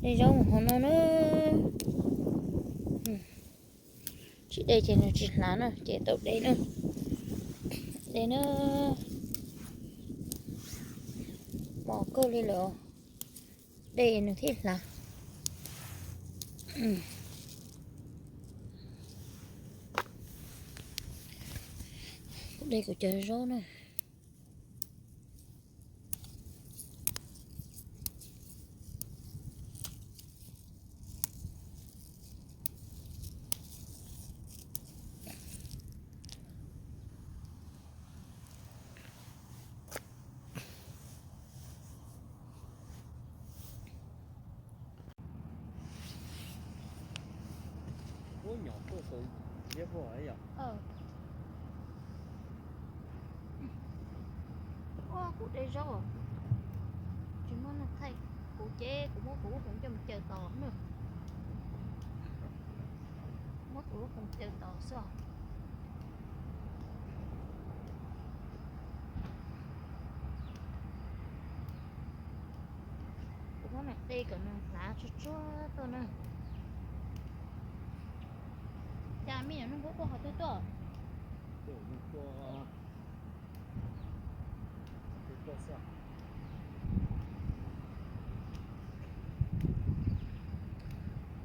De zaub mus hauv no na. Tsis de ces nws tsis hlav na, ces tau de na. De na. Mos kawg li lawm, de nws thiaj hlav. Kuv de kuv cov zaub na. Ua kuv de zaub, tsis muaj neeg thaij kuv ces kuv muab kuv lub khoom coj mus caws tos na. Muab kuv lub khoom caws tos xwb os. Kuv muab nws de kom nws hlav tsuag tsuag tuaj na. Cas me nyuam neeg nquab quaj qhov twg tuaj?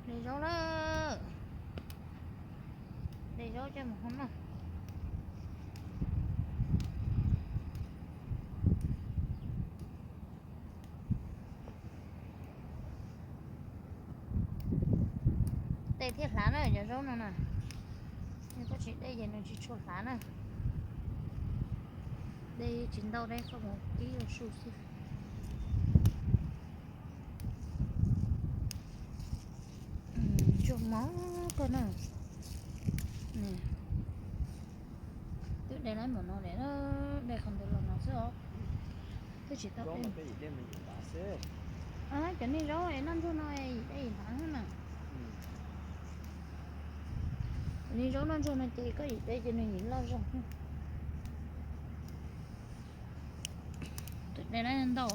De zaub lawm. De zaub coj mus hoob na. De thiaj hlav na, cov zaub no na. Yog koj tsis de ces nws tsis tshua hlav na. De tsis ntau, de koj mus kib ua su xwb. Tsuag mob kawg na. Twb de lawm npaum no lawm, de qhov ntawd los no xwb os. Twb tsis tau de. Cov niag zaub es noj ntsuag no es de hlav na. Cov niag zaub noj ntsuag no ces koj yim de ces nws yim loj zog. Twb de lawm ntau.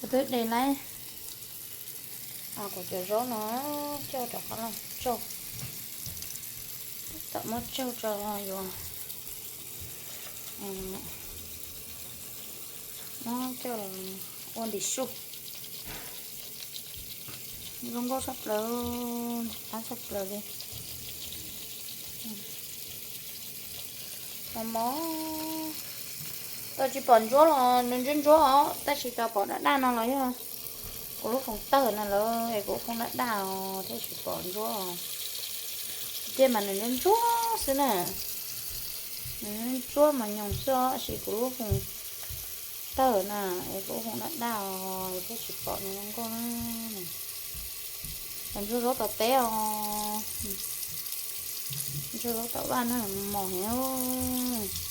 Kuv twb de lawm. Kuv cov zaub no coj rau qhov no tsaug. Txawm muab tsaug tso yuav muab coj ua ntim su. Zoo nkauj tshaj plaws, qab tshaj plaws li. Mos mos. Tau tsis pom ntsuab los nws ntsuab ntsuab os, tab sis tau pom daj daj no los yog kuv lub foom tawg no lawm es kuv lub foom daj daj os thiaj tsis pom ntsuab os. Tiag mas nws ntsuab ntsuab xwb na. Nws ntsuab mas nyoos xwb os, tab sis kuv lub foom tawg na es kuv lub foom daj daj os thiaj tsis pom nws zoo nkauj na. Ntsuag zaub tom teb os. Ntsuag zaub tom vaj na, mos heev.